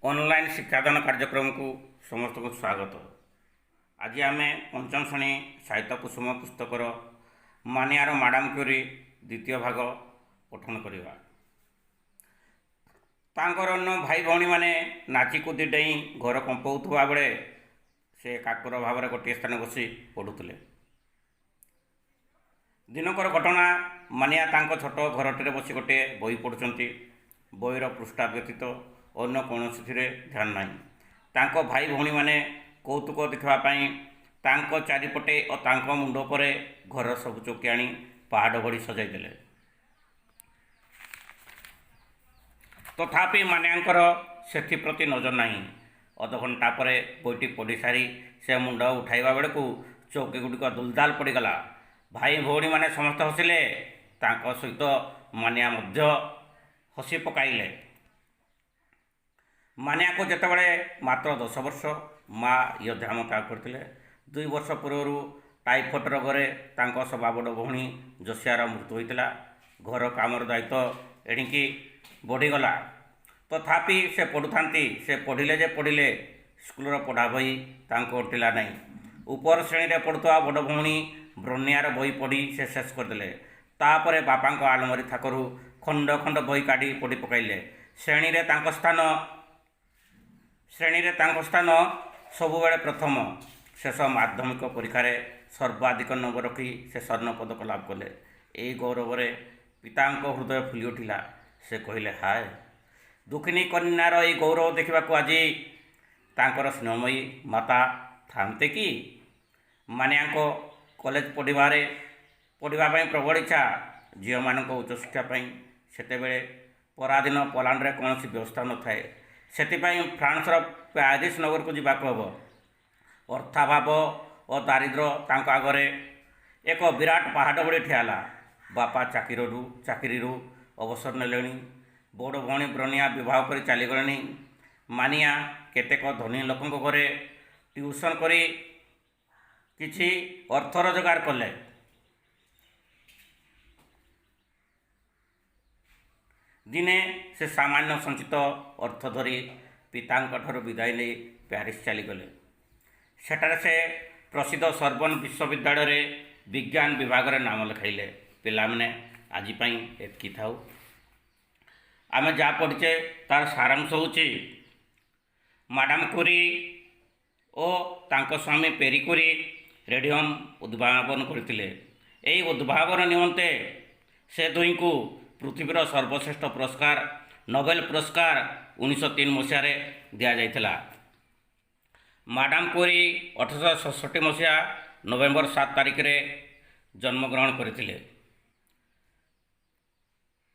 Online ଶିକ୍ଷାଦାନ କାର୍ଯ୍ୟକ୍ରମକୁ ସମସ୍ତଙ୍କୁ ସ୍ୱାଗତ। ଆଜି ଆମେ ପଞ୍ଚମ ଶ୍ରେଣୀ ସାହିତ୍ୟ କୁସୁମ ପୁସ୍ତକର ମାନିଆର ମାଡ଼ାମ କ୍ୟୁରି ଦ୍ୱିତୀୟ ଭାଗ ପଠନ କରିବା। ତାଙ୍କର ଅନ୍ୟ ଭାଇ ଭଉଣୀମାନେ ନାଚି କୁଦି ଡେଇଁ ଘର କମ୍ପାଉଥିବା ବେଳେ ସେ ଏକାଗ୍ର ଭାବରେ ଗୋଟିଏ ସ୍ଥାନରେ ବସି ପଢ଼ୁଥିଲେ। ଦିନକର ଘଟଣା, ମାନିଆ ତାଙ୍କ ଛୋଟ ଘରଟିରେ ବସି ଗୋଟିଏ ବହି ପଢ଼ୁଛନ୍ତି। ବହିର ପୃଷ୍ଠା ବ୍ୟତୀତ ଅନ୍ୟ କୌଣସିଥିରେ ଧ୍ୟାନ ନାହିଁ। ତାଙ୍କ ଭାଇ ଭଉଣୀମାନେ କୌତୁକ ଦେଖିବା ପାଇଁ ତାଙ୍କ ଚାରିପଟେ ଓ ତାଙ୍କ ମୁଣ୍ଡ ଉପରେ ଘରର ସବୁ ଚୌକି ଆଣି ପାହାଡ଼ ଭଳି ସଜାଇ ଦେଲେ। ତଥାପି ମାନିଆଙ୍କର ସେଥିପ୍ରତି ନଜର ନାହିଁ। ଅଧଘଣ୍ଟା ପରେ ବହିଟି ପଢ଼ି ସାରି ସେ ମୁଣ୍ଡ ଉଠାଇବା ବେଳକୁ ଚୌକିଗୁଡ଼ିକ ଦୁଲଦାଲ ପଡ଼ିଗଲା। ଭାଇ ଭଉଣୀମାନେ ସମସ୍ତେ ହସିଲେ। ତାଙ୍କ ସହିତ ମାନିଆ ମଧ୍ୟ ହସି ପକାଇଲେ। ମାନିଆକୁ ଯେତେବେଳେ ମାତ୍ର 10 ବର୍ଷ, ମା ଇହଧାମ ତ୍ୟାଗ କରିଥିଲେ। 2 ବର୍ଷ ପୂର୍ବରୁ ଟାଇଫଏଡ୍ ରୋଗରେ ତାଙ୍କ ସବା ବଡ଼ ଭଉଣୀ ଜୋସିଆର ମୃତ୍ୟୁ ହୋଇଥିଲା। ଘର କାମର ଦାୟିତ୍ୱ ଏଣିକି ବଢ଼ିଗଲା। ତଥାପି ସେ ପଢ଼ୁଥାନ୍ତି। ସେ ପଢ଼ିଲେ ଯେ ପଢ଼ିଲେ, ସ୍କୁଲର ପଢ଼ା ବହି ତାଙ୍କୁ ଅଣ୍ଟିଲା ନାହିଁ। ଉପର ଶ୍ରେଣୀରେ ପଢ଼ୁଥିବା ବଡ଼ ଭଉଣୀ ବ୍ରୋନିଆର ବହି ପଢ଼ି ସେ ଶେଷ କରିଦେଲେ। ତା'ପରେ ବାପାଙ୍କ ଆଲମାରୀ ଥାକରୁ ଖଣ୍ଡ ଖଣ୍ଡ ବହି କାଢ଼ି ପଢ଼ି ପକାଇଲେ। ଶ୍ରେଣୀରେ ତାଙ୍କ ସ୍ଥାନ ସବୁବେଳେ ପ୍ରଥମ। ଶେଷ ମାଧ୍ୟମିକ ପରୀକ୍ଷାରେ ସର୍ବାଧିକ ନମ୍ବର ରଖି ସେ ସ୍ୱର୍ଣ୍ଣ ପଦକ ଲାଭ କଲେ। ଏହି ଗୌରବରେ ପିତାଙ୍କ ହୃଦୟ ଫୁଲି ଉଠିଲା। ସେ କହିଲେ, ହାୟ, ଦୁଃଖିନୀ କନ୍ୟାର ଏହି ଗୌରବ ଦେଖିବାକୁ ଆଜି ତାଙ୍କର ସ୍ନେହମୟୀ ମାତା ଥାନ୍ତେ କି! ମାନିଆଙ୍କ କଲେଜ ପଢ଼ିବା ପାଇଁ ପ୍ରବଳ ଇଚ୍ଛା। ଝିଅମାନଙ୍କ ଉଚ୍ଚଶିକ୍ଷା ପାଇଁ ସେତେବେଳେ ପରାଧୀନ ପୋଲାଣ୍ଡରେ କୌଣସି ବ୍ୟବସ୍ଥା ନଥାଏ। ସେଥିପାଇଁ ଫ୍ରାନ୍ସର ପ୍ୟାରିସ୍ ନଗରକୁ ଯିବାକୁ ହେବ। ଅର୍ଥାଭାବ ଓ ଦାରିଦ୍ର୍ୟ ତାଙ୍କ ଆଗରେ ଏକ ବିରାଟ ପାହାଡ଼ ଭଳି ଠିଆ ହେଲା। ବାପା ଚାକିରିରୁ ଅବସର ନେଲେଣି। ବଡ଼ ଭଉଣୀ ବ୍ରନିଆ ବିବାହ କରି ଚାଲିଗଲେଣି। ମାନିଆ କେତେକ ଧନୀ ଲୋକଙ୍କ ଘରେ ଟ୍ୟୁସନ୍ କରି କିଛି ଅର୍ଥ ରୋଜଗାର କଲେ। ଦିନେ ସେ ସାମାନ୍ୟ ସଞ୍ଚିତ ଅର୍ଥ ଧରି ପିତାଙ୍କଠାରୁ ବିଦାୟ ନେଇ ପ୍ୟାରିସ୍ ଚାଲିଗଲେ। ସେଠାରେ ସେ ପ୍ରସିଦ୍ଧ ସର୍ବନ ବିଶ୍ୱବିଦ୍ୟାଳୟରେ ବିଜ୍ଞାନ ବିଭାଗରେ ନାମ ଲେଖାଇଲେ। ପିଲାମାନେ, ଆଜି ପାଇଁ ଏତିକି ଥାଉ। ଆମେ ଯାହା ପଢ଼ିଛେ ତାର ସାରାଂଶ ହେଉଛି, ମାଡ଼ାମ କୁରି ଓ ତାଙ୍କ ସ୍ୱାମୀ ପେରି କୁରି ରେଡ଼ିୟମ୍ ଉଦ୍ଭାବନ କରିଥିଲେ। ଏହି ଉଦ୍ଭାବନ ନିମନ୍ତେ ସେ ଦୁହିଁଙ୍କୁ ପୃଥିବୀର ସର୍ବଶ୍ରେଷ୍ଠ ପୁରସ୍କାର ନୋବେଲ ପୁରସ୍କାର 1903 ମସିହାରେ ଦିଆଯାଇଥିଲା। ମାଡ଼ାମ କୁରି 1867 ମସିହା ନଭେମ୍ବର 7 ତାରିଖରେ ଜନ୍ମଗ୍ରହଣ କରିଥିଲେ।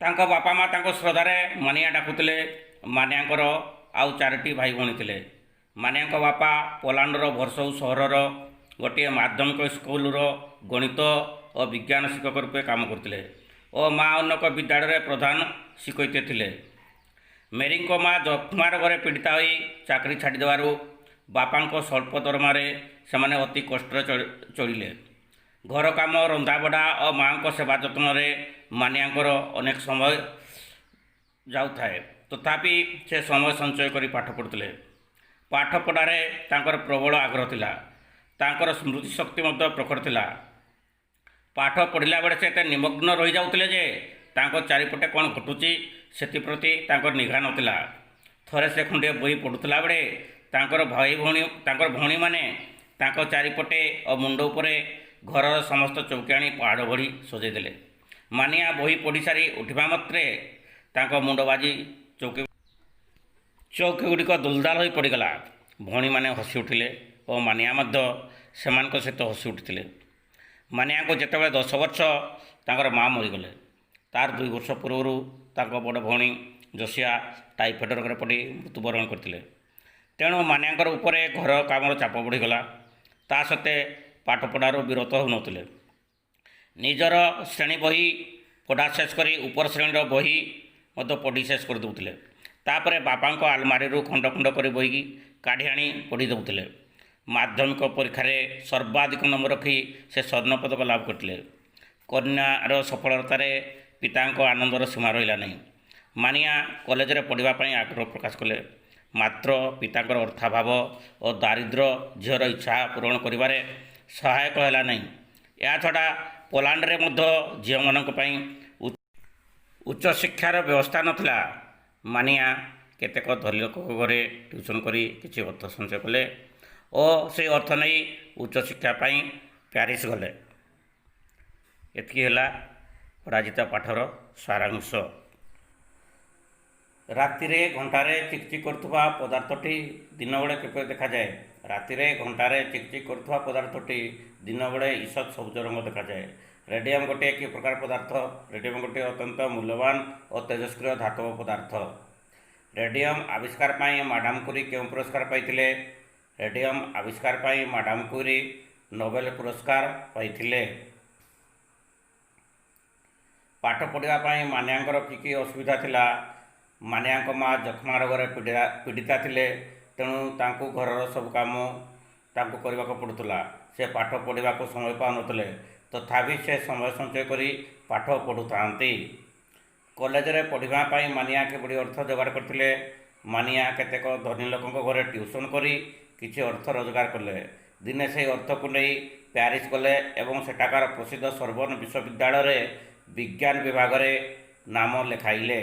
ତାଙ୍କ ବାପା ମା ତାଙ୍କୁ ଶ୍ରଦ୍ଧାରେ ମାନିଆ ଡାକୁଥିଲେ। ମାନିଆଙ୍କର ଆଉ ଚାରୋଟି ଭାଇ ଭଉଣୀ ଥିଲେ। ମାନିଆଙ୍କ ବାପା ପୋଲାଣ୍ଡର ଭର୍ସଉ ସହରର ଗୋଟିଏ ମାଧ୍ୟମିକ ସ୍କୁଲର ଗଣିତ ଓ ବିଜ୍ଞାନ ଶିକ୍ଷକ ରୂପେ କାମ କରୁଥିଲେ ଓ ମା ଅନ୍ୟ ଏକ ବିଦ୍ୟାଳୟରେ ପ୍ରଧାନ ଶିକ୍ଷୟିତ୍ରୀ ଥିଲେ। ମେରିଙ୍କ ମା ଯକ୍ଷ୍ମା ରୋଗରେ ପୀଡ଼ିତା ହୋଇ ଚାକିରି ଛାଡ଼ିଦେବାରୁ ବାପାଙ୍କ ସ୍ୱଳ୍ପ ଦରମାରେ ସେମାନେ ଅତି କଷ୍ଟରେ ଚଳିଲେ। ଘର କାମ, ରନ୍ଧାବଢ଼ା ଓ ମା'ଙ୍କ ସେବା ଯତ୍ନରେ ମାନିଆଙ୍କର ଅନେକ ସମୟ ଯାଉଥାଏ। ତଥାପି ସେ ସମୟ ସଞ୍ଚୟ କରି ପାଠ ପଢ଼ୁଥିଲେ। ପାଠ ପଢ଼ାରେ ତାଙ୍କର ପ୍ରବଳ ଆଗ୍ରହ ଥିଲା। ତାଙ୍କର ସ୍ମୃତିଶକ୍ତି ମଧ୍ୟ ପ୍ରଖର ଥିଲା। ପାଠ ପଢ଼ିଲା ବେଳେ ସେ ଏତେ ନିମଗ୍ନ ରହିଯାଉଥିଲେ ଯେ ତାଙ୍କ ଚାରିପଟେ କ'ଣ ଘଟୁଛି ସେଥିପ୍ରତି ତାଙ୍କର ନିଘା ନଥିଲା। ଥରେ ସେ ଖଣ୍ଡିଏ ବହି ପଢ଼ୁଥିଲା ବେଳେ ତାଙ୍କର ଭାଇ ଭଉଣୀ ତାଙ୍କର ଭଉଣୀମାନେ ତାଙ୍କ ଚାରିପଟେ ଓ ମୁଣ୍ଡ ଉପରେ ଘରର ସମସ୍ତ ଚୌକି ଆଣି ପାହାଡ଼ ଭଳି ସଜେଇ ଦେଲେ। ମାନିଆ ବହି ପଢ଼ି ସାରି ଉଠିବା ମାତ୍ରେ ତାଙ୍କ ମୁଣ୍ଡ ବାଜି ଚୌକିଗୁଡ଼ିକ ଦୁଲଦାଲ ହୋଇ ପଡ଼ିଗଲା। ଭଉଣୀମାନେ ହସି ଉଠିଲେ ଓ ମାନିଆ ମଧ୍ୟ ସେମାନଙ୍କ ସହିତ ହସି ଉଠିଥିଲେ। ମାନିଆଙ୍କୁ ଯେତେବେଳେ 10 ବର୍ଷ, ତାଙ୍କର ମା ମରିଗଲେ। ତାର 2 ବର୍ଷ ପୂର୍ବରୁ ତାଙ୍କ ବଡ଼ ଭଉଣୀ ଜୋସିଆ ଟାଇଫଏଡ୍ ରୋଗରେ ପଡ଼ି ମୃତ୍ୟୁବରଣ କରିଥିଲେ। ତେଣୁ ମାନିଆଙ୍କର ଉପରେ ଘର କାମର ଚାପ ବଢ଼ିଗଲା। ତା ସତ୍ତ୍ୱେ ପାଠପଢ଼ାରୁ ବିରତ ହେଉନଥିଲେ। ନିଜର ଶ୍ରେଣୀ ବହି ପଢ଼ା ଶେଷ କରି ଉପର ଶ୍ରେଣୀର ବହି ମଧ୍ୟ ପଢ଼ି ଶେଷ କରିଦେଉଥିଲେ। ତାପରେ ବାପାଙ୍କ ଆଲମାରିରୁ ଖଣ୍ଡ ଖଣ୍ଡ କରି ବହି କାଢ଼ି ଆଣି ପଢ଼ି ଦେଉଥିଲେ। ମାଧ୍ୟମିକ ପରୀକ୍ଷାରେ ସର୍ବାଧିକ ନମ୍ବର ରଖି ସେ ସ୍ୱର୍ଣ୍ଣ ପଦକ ଲାଭ କରିଥିଲେ। କନ୍ୟାର ସଫଳତାରେ ପିତାଙ୍କ ଆନନ୍ଦର ସୀମା ରହିଲା ନାହିଁ। ମାନିଆ କଲେଜରେ ପଢ଼ିବା ପାଇଁ ଆଗ୍ରହ ପ୍ରକାଶ କଲେ। ମାତ୍ର ପିତାଙ୍କର ଅର୍ଥାଭାବ ଓ ଦାରିଦ୍ର୍ୟ ଝିଅର ଇଚ୍ଛା ପୂରଣ କରିବାରେ ସହାୟକ ହେଲା ନାହିଁ। ଏହାଛଡ଼ା ପୋଲାଣ୍ଡରେ ମଧ୍ୟ ଝିଅମାନଙ୍କ ପାଇଁ ଉଚ୍ଚଶିକ୍ଷାର ବ୍ୟବସ୍ଥା ନଥିଲା। ମାନିଆ କେତେକ ଧନୀ ଲୋକଙ୍କ ଘରେ ଟ୍ୟୁସନ୍ କରି କିଛି ଅର୍ଥ ସଞ୍ଚୟ କଲେ ଓ ସେହି ଅର୍ଥ ନେଇ ଉଚ୍ଚଶିକ୍ଷା ପାଇଁ ପ୍ୟାରିସ୍ ଗଲେ। ଏତିକି ହେଲା ପରାଜିତା ପାଠର ସାରାଂଶ। ରାତିରେ ଘଣ୍ଟାରେ ଚିକ୍ ଚିକ୍ କରୁଥିବା ପଦାର୍ଥଟି ଦିନବେଳେ କିପରି ଦେଖାଯାଏ? ରାତିରେ ଘଣ୍ଟାରେ ଚିକ୍ ଚିକ୍ କରୁଥିବା ପଦାର୍ଥଟି ଦିନବେଳେ ଈଷତ୍ ସବୁଜ ରଙ୍ଗ ଦେଖାଯାଏ। ରେଡ଼ିୟମ୍ ଗୋଟିଏ କି ପ୍ରକାର ପଦାର୍ଥ? ରେଡ଼ିୟମ୍ ଗୋଟିଏ ଅତ୍ୟନ୍ତ ମୂଲ୍ୟବାନ ଓ ତେଜସ୍କ୍ରିୟ ଧାତବ ପଦାର୍ଥ। ରେଡ଼ିୟମ୍ ଆବିଷ୍କାର ପାଇଁ ମାଡାମ୍ କୁରୀ କେଉଁ ପୁରସ୍କାର ପାଇଥିଲେ? ରେଡ଼ିୟମ୍ ଆବିଷ୍କାର ପାଇଁ ମାଡାମ୍ କୁରୀ ନୋବେଲ ପୁରସ୍କାର ପାଇଥିଲେ। ପାଠ ପଢ଼ିବା ପାଇଁ ମାନିଆଙ୍କର କି କି ଅସୁବିଧା ଥିଲା? ମାନିଆଙ୍କ ମା ଯକ୍ଷ୍ମା ରୋଗରେ ପୀଡ଼ିତା ଥିଲେ। ତେଣୁ ତାଙ୍କୁ ଘରର ସବୁ କାମ ତାଙ୍କୁ କରିବାକୁ ପଡ଼ୁଥିଲା। ସେ ପାଠ ପଢ଼ିବାକୁ ସମୟ ପାଉନଥିଲେ। ତଥାପି ସେ ସମୟ ସଞ୍ଚୟ କରି ପାଠ ପଢ଼ୁଥାନ୍ତି। କଲେଜରେ ପଢ଼ିବା ପାଇଁ ମାନିଆ କିଭଳି ଅର୍ଥ ଯୋଗାଡ଼ କରିଥିଲେ? ମାନିଆ କେତେକ ଧନୀ ଲୋକଙ୍କ ଘରେ ଟ୍ୟୁସନ୍ କରି କିଛି ଅର୍ଥ ରୋଜଗାର କଲେ। ଦିନେ ସେହି ଅର୍ଥକୁ ନେଇ ପ୍ୟାରିସ୍ ଗଲେ ଏବଂ ସେଠାକାର ପ୍ରସିଦ୍ଧ ସର୍ବନ ବିଶ୍ୱବିଦ୍ୟାଳୟରେ ବିଜ୍ଞାନ ବିଭାଗରେ ନାମ ଲେଖାଇଲେ।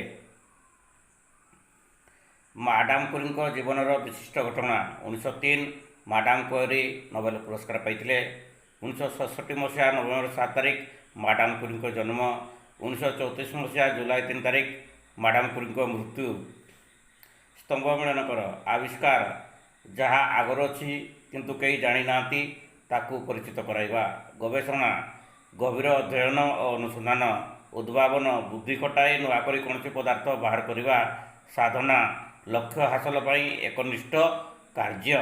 ମାଡାମ୍ କୁରୀଙ୍କ ଜୀବନର ବିଶିଷ୍ଟ ଘଟଣା। 1903 ମାଡାମ୍ କୁରୀ ନୋବେଲ ପୁରସ୍କାର ପାଇଥିଲେ। 1967 ମସିହା ନଭେମ୍ବର 7 ତାରିଖ ମାଡାମ୍ କୁରୀଙ୍କ ଜନ୍ମ। 1934 ମସିହା ଜୁଲାଇ 3 ତାରିଖ ମାଡାମ୍ କୁରୀଙ୍କ ମୃତ୍ୟୁ। ସ୍ତମ୍ଭ ମିଳନ କର। ଆବିଷ୍କାର, ଯାହା ଆଗରୁ ଅଛି କିନ୍ତୁ କେହି ଜାଣିନାହାନ୍ତି, ତାକୁ ପରିଚିତ କରାଇବା। ଗବେଷଣା, ଗଭୀର ଅଧ୍ୟୟନ ଓ ଅନୁସନ୍ଧାନ। ଉଦ୍ଭାବନ, ବୁଦ୍ଧି ଖଟାଇ ନୂଆ କରି କୌଣସି ପଦାର୍ଥ ବାହାର କରିବା। ସାଧନା, ଲକ୍ଷ୍ୟ ହାସଲ ପାଇଁ ଏକନିଷ୍ଠ କାର୍ଯ୍ୟ।